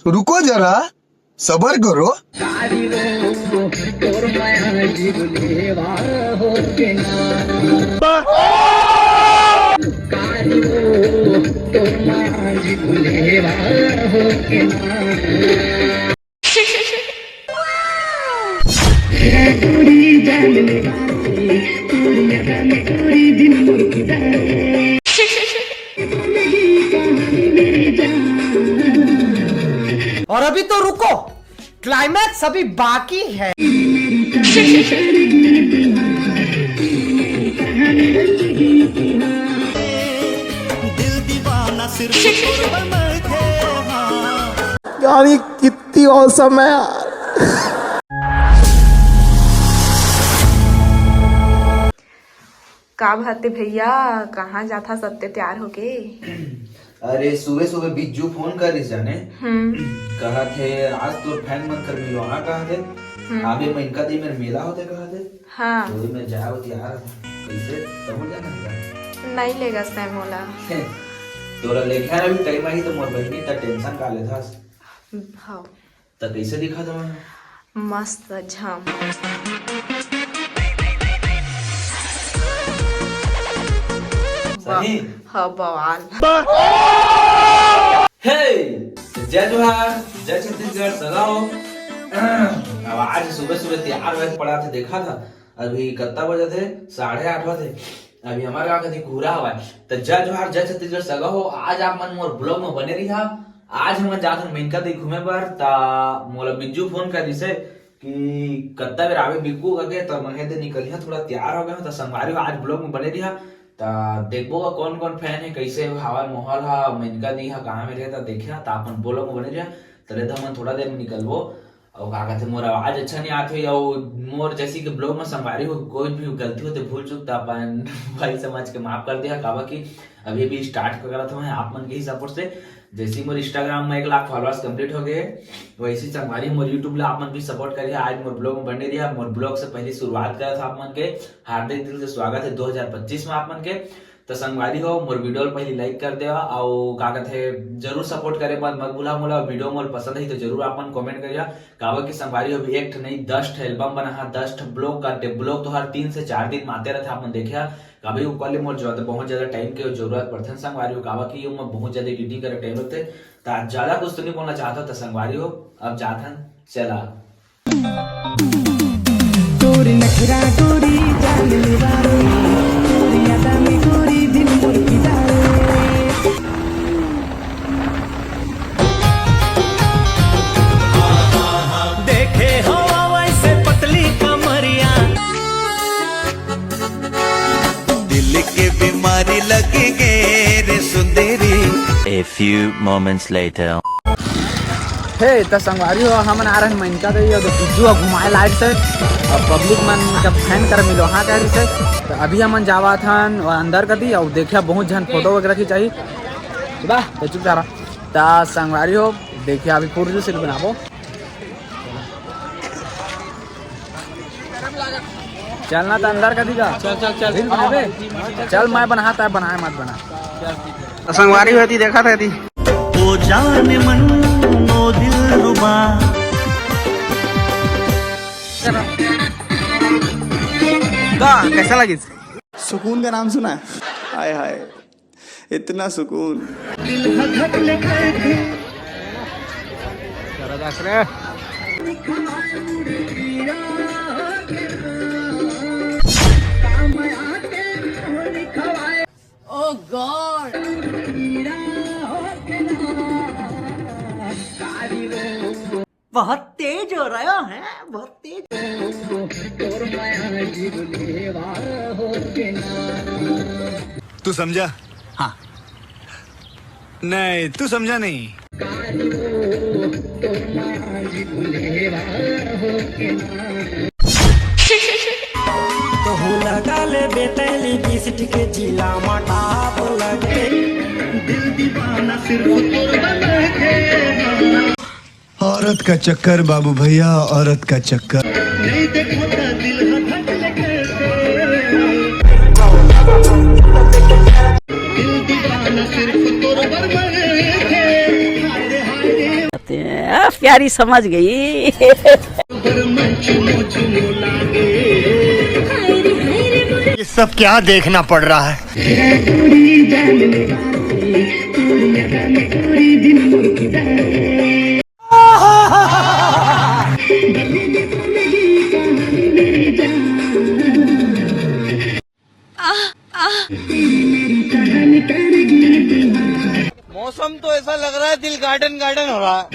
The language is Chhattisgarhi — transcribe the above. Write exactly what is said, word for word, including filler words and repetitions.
रुको जरा, सबर करो। और अभी तो रुको, क्लाइमैक्स अभी बाकी है। दिल दीवाना सिर्फ तोर बनल थे, हाँ। यार, ये कितनी औसम है यार। का बात हे भैया, कहाँ जाथा सत्ते तैयार होके? अरे, सुबह सुबह बिज्जू फोन करिस जाने। हम्म। कहा थे, "आज तोर फैन मन कर मिलो, हाँ?" कहा थे। हम्म। "आबे, मइनका दी मेर मेला होथे," कहा थे। हाँ। तो मैं जाए होती यार, कैसे तब जाना है? नहीं लेगा सै मोला। तोरा लेके आना भी टाइम आही तो मोर बहिनी, त टेंशन का लेथस? हाँ। त कैसे दिखा था मैं? मस्त झम। सही? ब-, हाँ, बवाल। हे! जय जोहार, जय छत्तीसगढ़, सगा हो। अब आज सुबह सुबह तैयार होके पड़ा था, देखा था। अभी कत्ता बजे थे? साढ़े आठ बजे। अभी हमारे गाँव कती घूरा हवा है। त जय जोहार, जय छत्तीसगढ़, सगा हो। आज आप मन मोर ब्लॉग में बने रहिहा। आज हमन जात हन मेनका दी घूमे बर। त मोला बिज्जू फोन कर दिसे कि कत्ता बेर आबे बिक्कू करके, त मैं कहे निकलिहा, थोड़ा तैयार हो गया हूँ। त संगवारी हो, आज ब्लॉग में बने रहिहा। त देखबो का कौन कौन फैन है, कैसे हवा माहौल हा, मेनका दी हा, कहाँ में रहे, त देखिहा। त अपन ब्लॉग में बने रहिहा। त ले त हमन थोड़ा देर में निकलबो। अउ का कथे, मोर आवाज अच्छा नहीं आत होही, अउ मोर जैसी के ब्लॉग में संगवारी हो, कोई भी गलती होते, भूल चूक, त अपन भाई समझ के माफ कर दिया। काबर कि अभी अभी स्टार्ट करत हूँ आप मन के ही सपोर्ट से। जैसे ही मोर इंस्टाग्राम में एक लाख फॉलोअर्स कंप्लीट हो गए, वैसे ही संगवारी मोर यूट्यूब ला आप मन भी सपोर्ट करिए। आज मोर ब्लॉग में बने रहिए। मोर ब्लॉग से पहले शुरुआत करत हूँ आप मन के हार्दिक दिल से स्वागत है दो हज़ार पच्चीस में आप मन के। त संगवारी हो, मोर वीडियो ल पहली लाइक कर देवा, अउ का कथे, जरूर सपोर्ट करे बर मत भूला मोला। वीडियो मोर पसंद है तो जरूर आप मन कमेंट करिया। काबर कि संगवारी हो, अभी एक ठन नहीं, दस ठन एल्बम बना हा, दस ठन ब्लॉग का, ब्लॉग तो हर तीन से चार दिन में आते रहते, आप मन देखिया। काबर कि ओकर ले मोर जो, बहुत ज्यादा टाइम के जरूरत पड़थे संगवारी हो, काबर कि ओमा बहुत ज्यादा एडिटिंग करे टाइम लगथे। त ज्यादा कुछ तो नहीं बोलना चाहता था संगवारी हो, अब जात हन, चला। तोर नखरा गोरी जान लेवा रे, तोर यादा में गोरी दिन मोर फिदा रे। देखे हो वैसे पतली कमरिया, दिल के बीमारी लग गे रे सुंदरी। A few moments later. हे, त संगवारी हो, हमन आ रहन मेनका दी, अउ बिज्जू ह घुमाए लाइट से, अउ पब्लिक मन के फैन कर मिलो, हाँ, कह रही से। त अभी हमन जावत हन अंदर कती, अउ देखिया बहुत झन फोटो वगैरह खिंचाही। बा, त चुप जा रहा। त संगवारी हो, देखिया अभी पूरा जूस बनाबो। चलना त अंदर कती का। चल, चल, चल। रील बनाबे? चल, मैं बनाता है, बनाए मत बना। त संगवारी हो ती देखा था ती। ओ जान मन, ओ दिल रुबा। का, कैसा लगिस? सुकून का नाम सुना है? हाय, हाय। इतना सुकून। Oh God! बहुत तेज हो रहा है, बहुत तेज। तू समझा? हाँ। नहीं, तू समझा नहीं। कहूँ लगा ले बेतैली बिस्ठ के जिला मटाप लगे। दिल दीवाना सिर्फ तोर बनल के। औरत का चक्कर बाबू भैया, औरत का चक्कर। नहीं देखो तो दिल हथक लगे। दिल दीवाना सिर्फ आ, प्यारी समझ गई। ये सब क्या देखना पड़ रहा है? मौसम तो ऐसा लग रहा है, दिल गार्डन गार्डन हो रहा है।